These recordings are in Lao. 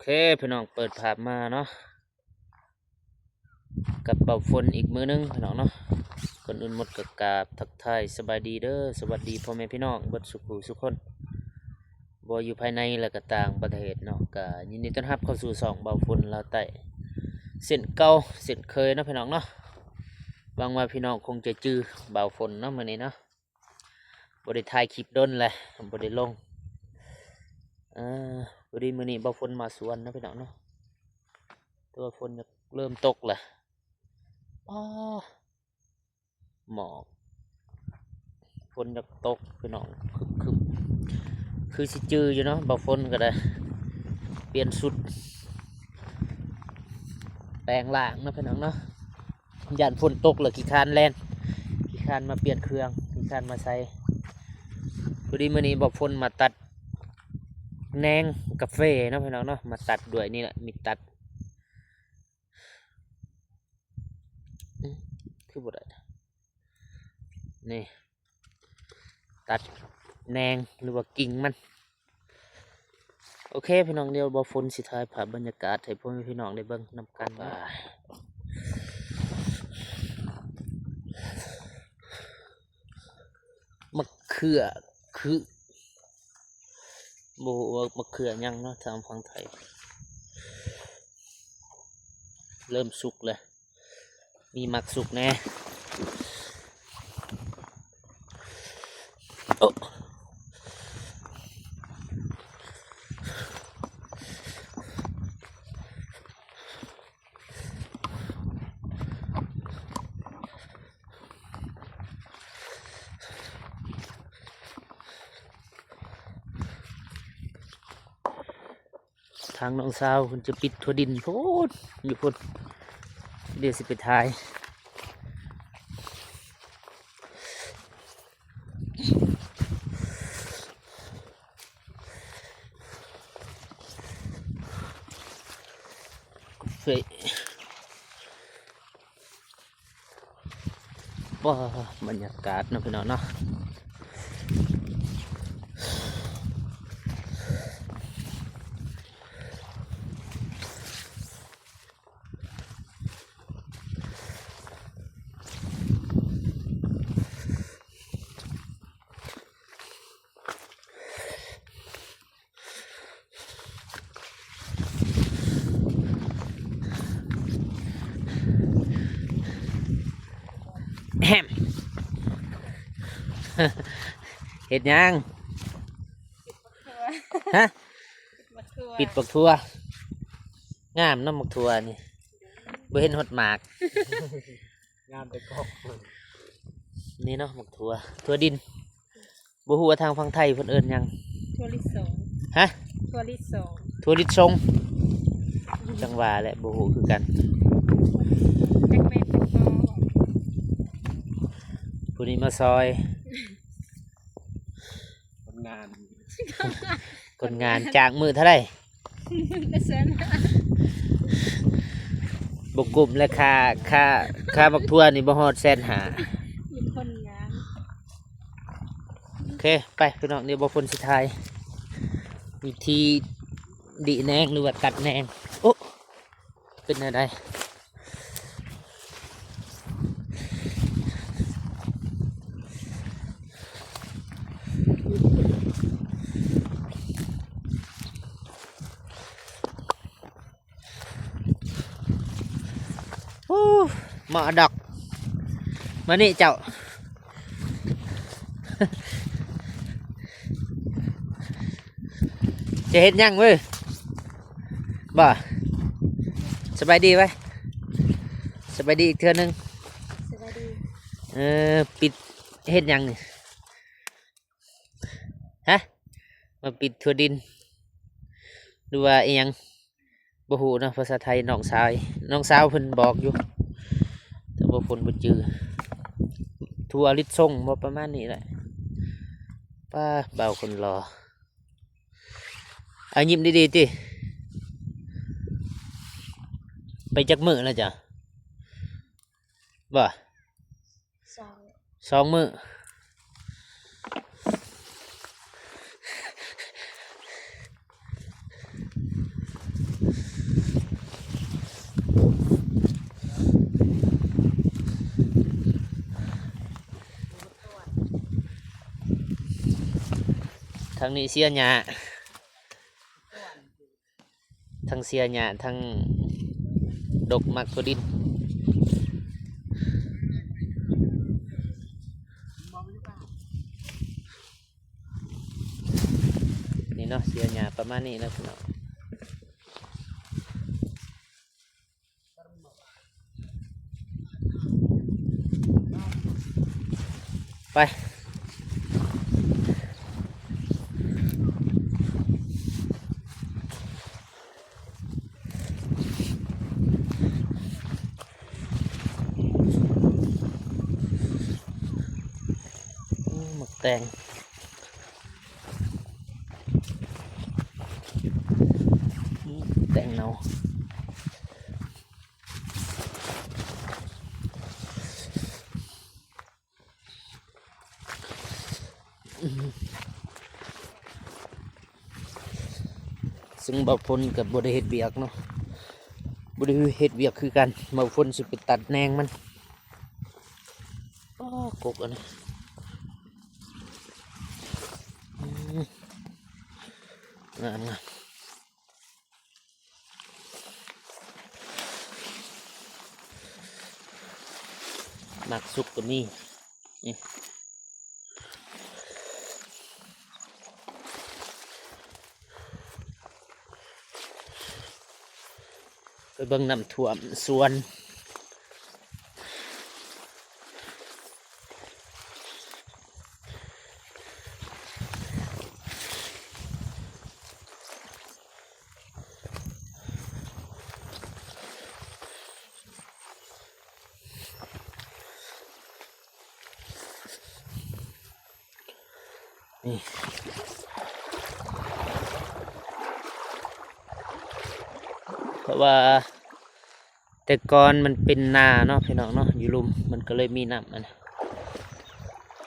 ເຄ ພີ່ນ້ອງ ເປີດພາບມາເນາະ ກັບເບົາຝົນອີກມື້ໜຶ່ງ ພີ່ນ້ອງເນາະ. ກ່ອນອື່ນໝົດກໍກາບທັກທາຍສະບາຍດີເດີ ສະຫວັດດີພໍ່ແມ່ພີ່ນ້ອງເບິດສູ່ຜູ້ສູ່ຄົນ ບໍ່ຢູ່ພາຍໃນ ແລະ ກໍຕ່າງປະເທດເນາະ. ກໍຍິນດີຕ້ອນຮັບເຂົ້າສູ່ຊ່ອງເບົາຝົນລາວໃຕ້ ເຊັ່ນເກົ່າເຊັ່ນເຄີຍເນາະ ພີ່ນ້ອງເນາະ. ຫວັງວ່າພີ່ນ້ອງຄົງຈະຈື່ເບົາຝົນເນາະ ມື້ນີ້ເນາະ. ບໍ່ໄດ້ຖ່າຍຄລິບດົນແຫຼະ ບໍ່ໄດ້ລົງ. ເອີ ພໍດີມື້ນີ້ເບົາຝົນມາສວນເນາະ ພີ່ນ້ອງເນາະ ແຕ່ວ່າຝົນຢາກເລີ່ມຕົກແຫຼະ. ອ້າ ໝອກ ຝົນຢາກຕົກ ພີ່ນ້ອງ ຄຶບໆ ຄືຊິຈື່ຢູ່ເນາະ ເບົາຝົນກໍໄດ້ປ່ຽນຊຸດ ແປງຮ່າງເນາະ ພີ່ນ້ອງເນາະ. ຢ້ານຝົນຕົກແລ້ວຂີ້ຄ້ານແລ່ນ ຂີ້ຄ້ານມາປ່ຽນເຄື່ອງ ຂີ້ຄ້ານມາໃສ່. ພໍດີມື້ນີ້ເບົາຝົນມາຕັດແໜງກາເຟເນາະ ພີ່ນ້ອງເນາະ ມາຕັດດ້ວຍນີ້ແຫຼະ ມີດຕັດ. ອື ຄືບໍ່ໄດ້ ນີ້ ຕັດແໜງ ຫຼືວ່າກິ່ງມັນ. ໂອເຄ ພີ່ນ້ອງ ດຽວເບົາຝົນຊິຖ່າຍພາບບັນຍາກາດໃຫ້ພໍ່ແມ່ພີ່ນ້ອງໄດ້ເບິ່ງນຳກັນ. ໝາກເຂືອ ຄື ບໍ່ຮູ້ວ່າໝາກເຂືອຫຍັງເນາະ ທາງຝັ່ງໄທ. ເລີ່ມສຸກແລ້ວ ມີໝາກສຸກແດ່. ໂອ້ ທາງນ້ອງສາວເພິ່ນຈະປິດຖົ່ວດິນພຸ້ນ ຢູ່ພຸ້ນ ດຽວຊິໄປຖ່າຍ. ເຮີ້ຍ ວ້າ ບັນຍາກາດເນາະ ພີ່ນ້ອງເນາະ. ແຮມ ເຮັດຫຍັງ? ຮະ? ປິດບັກຖົ່ວ ງາມເນາະ ບັກຖົ່ວນີ້ ບໍ່ເຫັນຮອດໝາກ ງາມແຕ່ກອກ. ນີ້ເນາະ ບັກຖົ່ວ ຖົ່ວດິນ. ບໍ່ຮູ້ວ່າທາງຝັ່ງໄທເພິ່ນເອີ້ນຫຍັງ? ຖົ່ວລິສົງ. ຮະ? ຖົ່ວລິສົງ ຖົ່ວລິສົງ ຈັ່ງວ່າແຫຼະ ບໍ່ຮູ້ຄືກັນ. ຈັກແມ່ນເປັນພໍ່ ຜູ້ນີ້ມາຊ່ອຍ ຄົນງານ ຄົນງານຈ້າງມື້ເທົ່າໃດ? ບໍ່ກຸ້ມແລະ ຄ່າ ຄ່າ ຄ່າບັກຖົ່ວນີ້ບໍ່ຮອດແສນຫ້າ ເປັນຄົນງານ. ໂອເຄ ໄປພີ່ນ້ອງ ດຽວເບົາຝົນຊິຖ່າຍວິທີດີແໜງ ຫຼືວ່າຕັດແໜງ. ໂອ້ ເປັນແນວໃດ? ໂອ້ ໝໍດອກ ມານີ້ເຈົ້າ ຈະເຮັດຫຍັງເວີຍ? ບໍ່ ສະບາຍດີໄວ້ ສະບາຍດີອີກເທື່ອໜຶ່ງ. ສະບາຍດີ. ເອີ ປິດເຮັດຫຍັງນີ້? ຮະ? ມາປິດຖົ່ວດິນ ຫຼືວ່າອີ່ຫຍັງ? ບໍ່ຮູ້ເນາະ ພາສາໄທນ້ອງຊາຍ ນ້ອງສາວເພິ່ນບອກຢູ່ ແຕ່ວ່າເພິ່ນບໍ່ຈື່. ຖົ່ວລິດຊົງບໍ່ ປະມານນີ້ແຫຼະ. ປ້າ ບ່າວຄົນຫຼໍ່ ອາ ຍິ້ມດີໆ ຕິ. ໄປຈັກມື້ແລ້ວຈະ? ບໍ່ ສອງ ສອງມື້. ທາງນີ້ເສຍຫຍ້າ ທັງເສຍຫຍ້າ ທັງດົກໝາກຖົ່ວດິນ. ນີ້ເນາະ ເສຍຫຍ້າປະມານນີ້ເນາະພີ່ນ້ອງ. ໄປ ໝາກແຕງ. ແຕງເນົ່າ ຊຶ່ງບ່າວພົນກໍບໍ່ໄດ້ເຮັດວຽກເນາະ ບໍ່ໄດ້ເຮັດວຽກຄືກັນ. ບ່າວພົນຊິໄປຕັດແໜງມັນ. ໂອ້ ກົກອັນນີ້ ອືມ ງາມໆ. ໝາກສຸກກໍມີ ນີ້ ໄປເບິ່ງນ້ຳຖ້ວມສວນ. ນີ້ ເພາະວ່າ ແຕ່ກ່ອນມັນເປັນນາເນາະ ພີ່ນ້ອງເນາະ ຢູ່ລຸ່ມມັນກໍເລີຍມີນ້ຳອັນ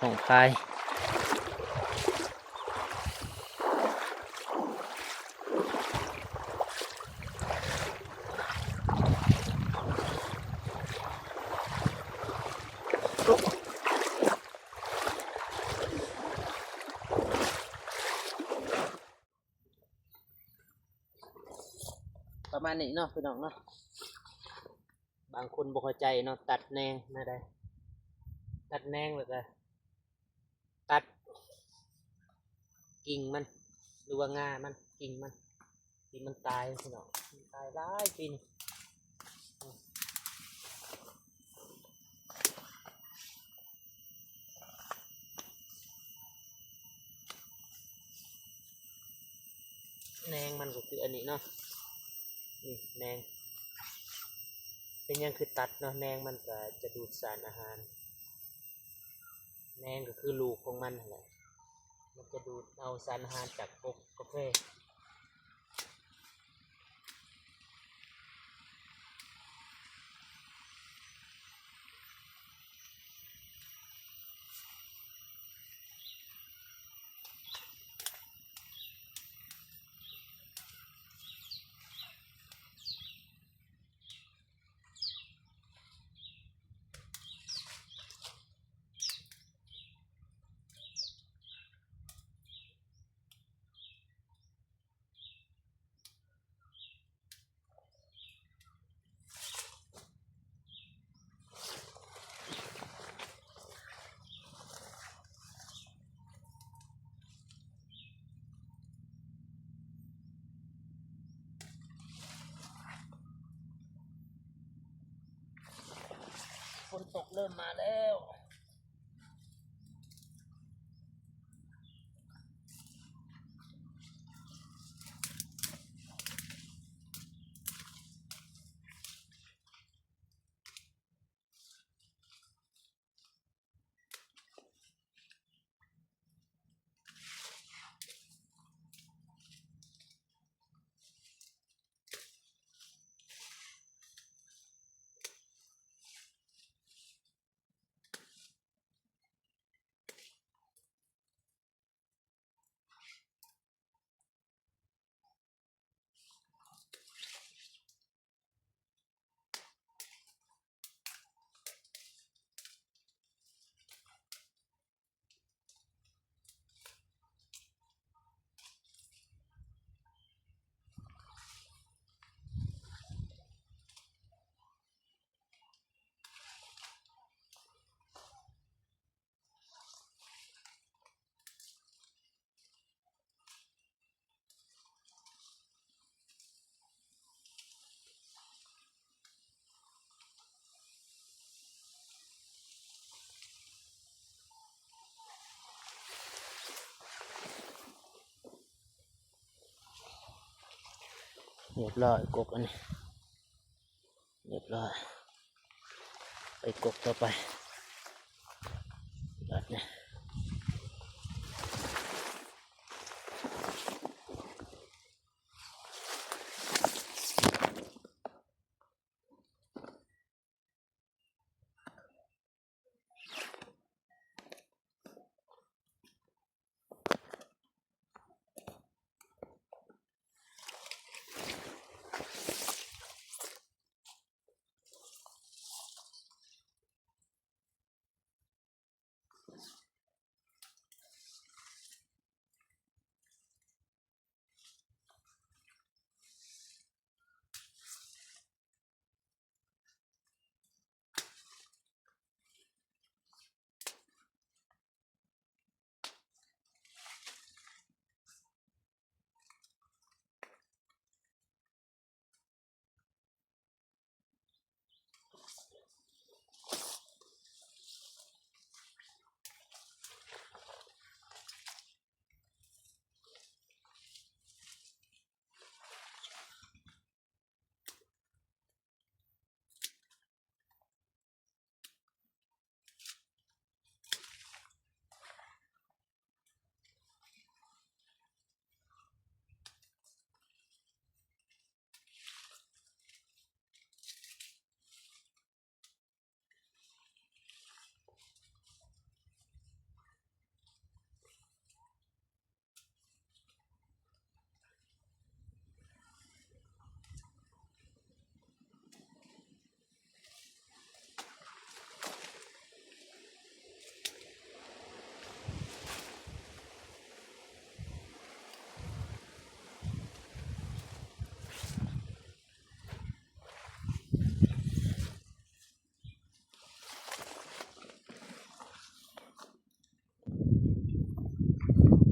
ໜອງຄາຍ. ປະມານນີ້ເນາະ ພີ່ນ້ອງເນາະ. ບາງຄົນບໍ່ເຂົ້າໃຈເນາະ ຕັດແໜງແນວໃດ? ຕັດແໜງແລ້ວກໍຕັດກິ່ງມັນ ຫຼືວ່າງ່າມັນ ກິ່ງມັນ ທີ່ມັນຕາຍ ພີ່ນ້ອງ ມັນຕາຍຫຼາຍປີນີ້. ແໜງມັນກໍຄືອັນນີ້ເນາະ ນີ້ແໜງ. ເປັນຫຍັງຄືຕັດເນາະ? ແໜງມັນກໍຈະດູດສານອາຫານ ແໜງກໍຄືລູກຂອງມັນຫັ້ນແຫຼະ ມັນຈະດູດເອົາສານອາຫານຈາກກົກກາເຟ. ຝົນຕົກເລີ່ມມາແລ້ວ. ໂ ຮຽບຮ້ອຍ ກົກອັນນີ້ ຮຽບຮ້ອຍ ໄປກົກຕໍ່ໄປບາດນີ້.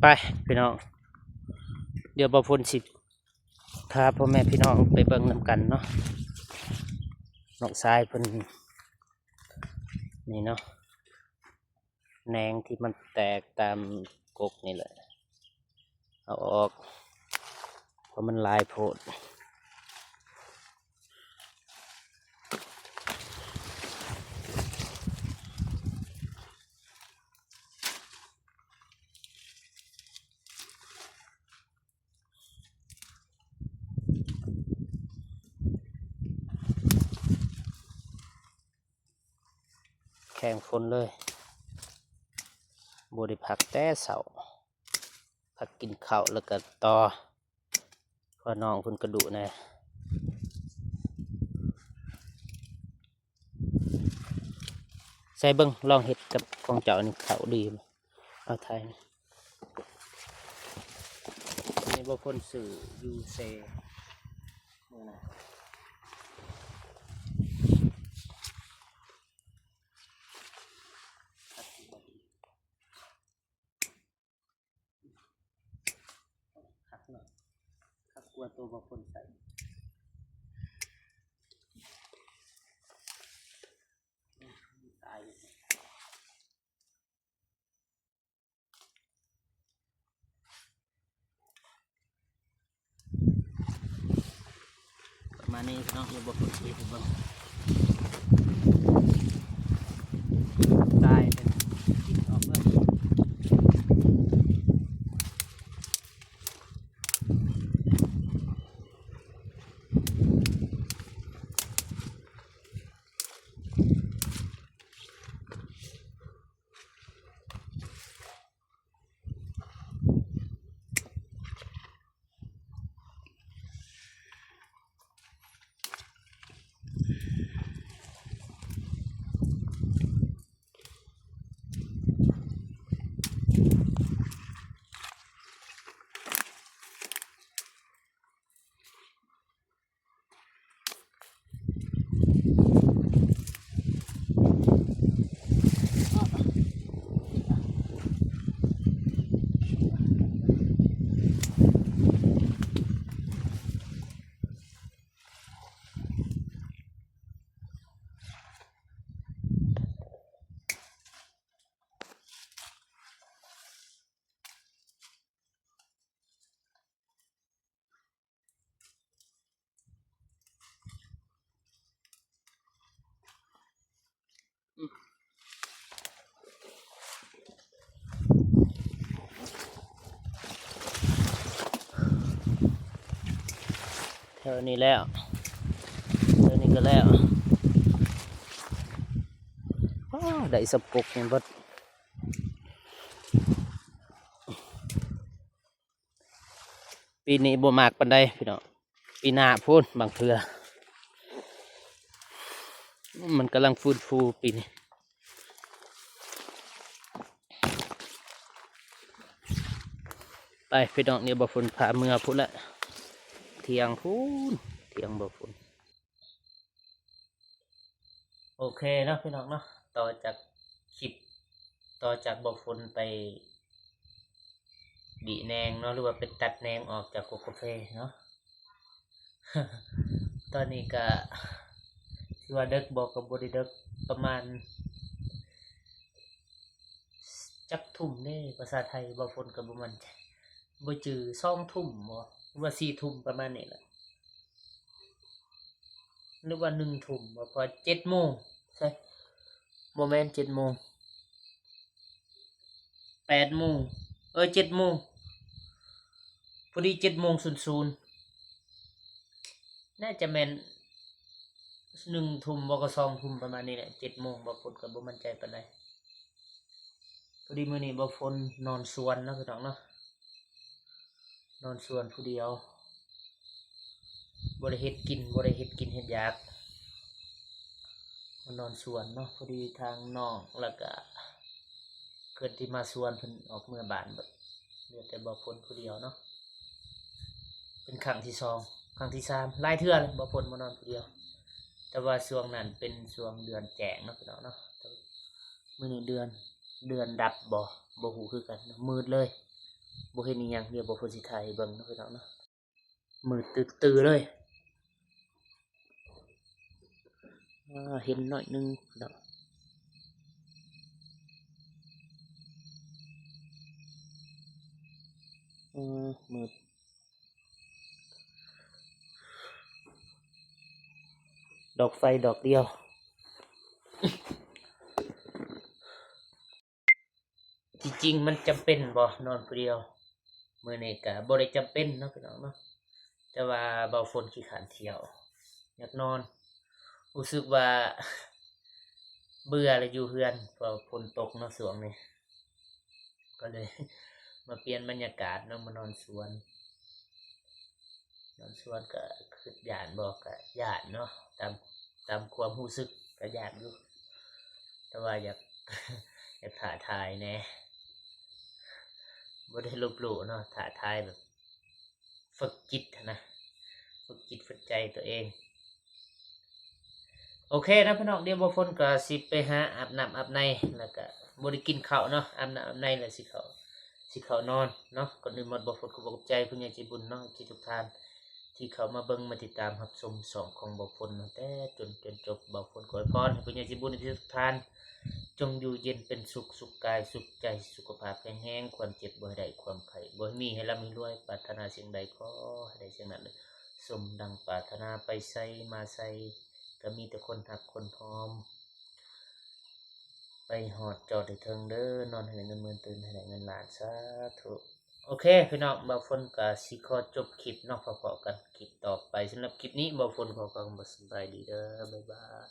ໄປພີ່ນ້ອງ ດຽວບ່າວພົນຊິພາພໍ່ແມ່ພີ່ນ້ອງໄປເບິ່ງນຳກັນເນາະ ນ້ອງຊາຍເພິ່ນ ນີ້ເນາະ ແໜງທີ່ມັນແຕກຕາມກົກນີ້ແຫຼະ ເອົາອອກ ເພາະມັນຫຼາຍໂພດ. ແຂ່ງຝົນເລີຍ ບໍ່ໄດ້ພັກແຕ່ເຊົ້າ ພັກກິນເຂົ້າແລ້ວກໍຕໍ່ ເພາະນ້ອງເພິ່ນກະດຸແດ່. ໃສ່ເບິ່ງ ລອງເຮັດກັບຂອງເຈົ້ານີ້ເຂົ້າດີບໍ່? ເອົາຖ່າຍນີ້ ອັນນີ້ບໍ່ຄົນຊື້ຢູ່ເຊ ມື້ນັ້ນ ຄັກເນາະ ຄັກກວ່າໂຕບໍ່ຄົນໃສ່ ຕາຍ. ປະມານນີ້ເນາະ ດຽວບ່າວພົນຊິເຮັດໃຫ້ເບິ່ງ ຕາຍເລີຍ ກິນອອກເບິ່ງ. ເທື່ອນີ້ແລ້ວ ເທື່ອນີ້ກໍແລ້ວ. ອ້າ ໄດ້ສຳກົກນີ້ເບິດ. ປີນີ້ບໍ່ໝາກປານໃດພີ່ນ້ອງ, ປີໜ້າພຸ້ນບາງເທື່ອ. ມັນກຳລັງຟື້ນຟູປີນີ້. ໄປພີ່ນ້ອງ, ດຽວບ່າວຝົນພາເມືອພຸ້ນລະ, ຖຽງພຸ້ນ, ຖຽງບ່າວຝົນ. ໂອເຄເນາະພີ່ນ້ອງເນາະ, ຕໍ່ຈາກຄລິບ ຕໍ່ຈາກບ່າວຝົນໄປບີແໜງເນາະ ຫຼືວ່າໄປຕັດແໜງອອກຈາກກົກກາເຟເນາະ. ຕອນນີ້ກະ ຊິວ່າເດິກບໍ່ ກະບໍ່ໄດ້ເດິກ, ປະມານ ຈັກທຸ່ມເດ້ ພາສາໄທບ່າວຝົນກະບໍ່ໝັ້ນໃຈ, ບໍ່ຈື່ ສອງທຸ່ມບໍ່ ຫຼືວ່າສີ່ທຸ່ມປະມານນີ້ແຫຼະ. ຫຼືວ່າໜຶ່ງທຸ່ມບໍ່ ເພາະເຈັດໂມງ ໃຊ່ ບໍ່ແມ່ນເຈັດໂມງ ແປດໂມງ ເອີ ເຈັດໂມງ ພໍດີເຈັດໂມງສູນສູນ ໜ້າຈະແມ່ນໜຶ່ງທຸ່ມບໍ່ ກໍສອງທຸ່ມປະມານນີ້ແຫຼະ. ເຈັດໂມງ ບ່າວຝົນກໍບໍ່ໝັ້ນໃຈປານໃດ. ພໍດີມື້ນີ້ບ່າວຝົນນອນສວນເນາະ ພີ່ນ້ອງເນາະ, ນອນສວນຜູ້ດຽວ ບໍ່ໄດ້ເຮັດກິນ ບໍ່ໄດ້ເຮັດກິນເຮັດຢາກ ມານອນສວນເນາະ. ພໍດີທາງນ້ອງ ແລ້ວກະເພິ່ນທີ່ມາຊວນ ເພິ່ນອອກເມືອບ້ານເບິດ, ເຫຼືອແຕ່ບ່າວຝົນຜູ້ດຽວເນາະ. ເປັນຄັ້ງທີສອງ ຄັ້ງທີສາມ ຫຼາຍເທື່ອແລ້ວບ່າວຝົນມານອນຜູ້ດຽວ, ແຕ່ວ່າຊ່ວງນັ້ນເປັນຊ່ວງເດືອນແຈງເນາະ ພີ່ນ້ອງເນາະ. ມື້ນີ້ເດືອນ ເດືອນດັບບໍ່ ບໍ່ຮູ້ຄືກັນເນາະ, ມືດເລີຍ ບໍ່ເຫັນອີ່ຫຍັງ. ດຽວບ່າວຝົນຊິຖ່າຍໃຫ້ເບິ່ງເນາະ ພີ່ນ້ອງເນາະ, ມືດຕື້ໆເລີຍ. ອ່າ ເຫັນໜ້ອຍໜຶ່ງເນາະ. ເອີ ມືດ ດອກໄຟດອກດຽວ. ທີ່ຈິງມັນຈຳເປັນບໍ່ນອນຜູ້ດຽວ? ມື້ນີ້ກະບໍ່ໄດ້ຈຳເປັນເນາະ ພີ່ນ້ອງເນາະ, ແຕ່ວ່າບ່າວຝົນຂີ້ຄ້ານທ່ຽວ ຢາກນອນ, ຮູ້ສຶກວ່າເບື່ອແລ້ວຢູ່ເຮືອນ ເພາະຝົນຕົກເນາະຊ່ວງນີ້, ກໍເລີຍມາປ່ຽນບັນຍາກາດເນາະ ມານອນສວນ. ນອນສວນກະຄຶດຢ້ານບໍ່ ກະຢ້ານເນາະ, ຕາມ ຕາມຄວາມຮູ້ສຶກກະຢ້ານຢູ່, ແຕ່ວ່າຢາກ ຢາກທ້າທາຍແດ່, ບໍ່ໄດ້ລົບຫຼູ່ເນາະ, ທ້າທາຍແບບຝຶກຈິດຫັ້ນນະ, ຝຶກຈິດຝຶກໃຈຕົວເອງ. ໂອເຄເນາະ ພີ່ນ້ອງ, ດຽວບ່າວຝົນກໍຊິໄປຫາອາບນ້ຳອາບໃນ ແລ້ວກໍບໍ່ໄດ້ກິນເຂົ້າເນາະ, ອາບນ້ຳອາບໃນແລ້ວຊິເຂົ້າ ຊິເຂົ້ານອນເນາະ. ກ່ອນອື່ນໝົດ ບ່າວຝົນຂໍຂອບໃຈຜູ້ໃຫຍ່ໃຈບຸນເນາະ ເອັຟຊີ ທຸກທ່ານ ທີ່ເຂົ້າມາເບິ່ງມາຕິດຕາມຮັບຊົມຊ່ອງຂອງບ່າວຝົນ ຕັ້ງແຕ່ຕົ້ນຈົນຈົບ. ບ່າວຝົນກໍອວຍພອນໃຫ້ຜູ້ໃຫຍ່ໃຈບຸນ ເອັຟຊີ ທຸກທ່ານ ຈົ່ງຢູ່ເຢັນເປັນສຸກ ສຸກກາຍສຸກໃຈ ສຸຂະພາບແຂງແຮງ, ຄວາມເຈັບບໍ່ໃຫ້ໄດ້ ຄວາມໄຂ້ບໍ່ໃຫ້ມີ, ໃຫ້ລ່ຳໃຫ້ລວຍ, ປາດຖະໜາສິ່ງໃດຂໍໃຫ້ໄດ້ສິ່ງນັ້ນເດີ, ສົມດັ່ງປາດຖະໜາ, ໄປໃສມາໃສກໍມີແຕ່ຄົນຮັກຄົນຫອມ, ໄປຮອດຈອດໃຫ້ເຖິງເດີ, ນອນໃຫ້ໄດ້ເງິນໝື່ນ ຕື່ນໃຫ້ໄດ້ເງິນລ້ານ, ສາທຸ. ໂອເຄ ພີ່ນ້ອງ, ບ່າວຝົນກໍຊິຂໍຈົບຄລິບເນາະ, ພໍ້ກັນຄລິບຕໍ່ໄປ. ສຳລັບຄລິບນີ້ ບ່າວຝົນຂໍຄຳວ່າສະບາຍດີເດີ, ບາຍບາຍ.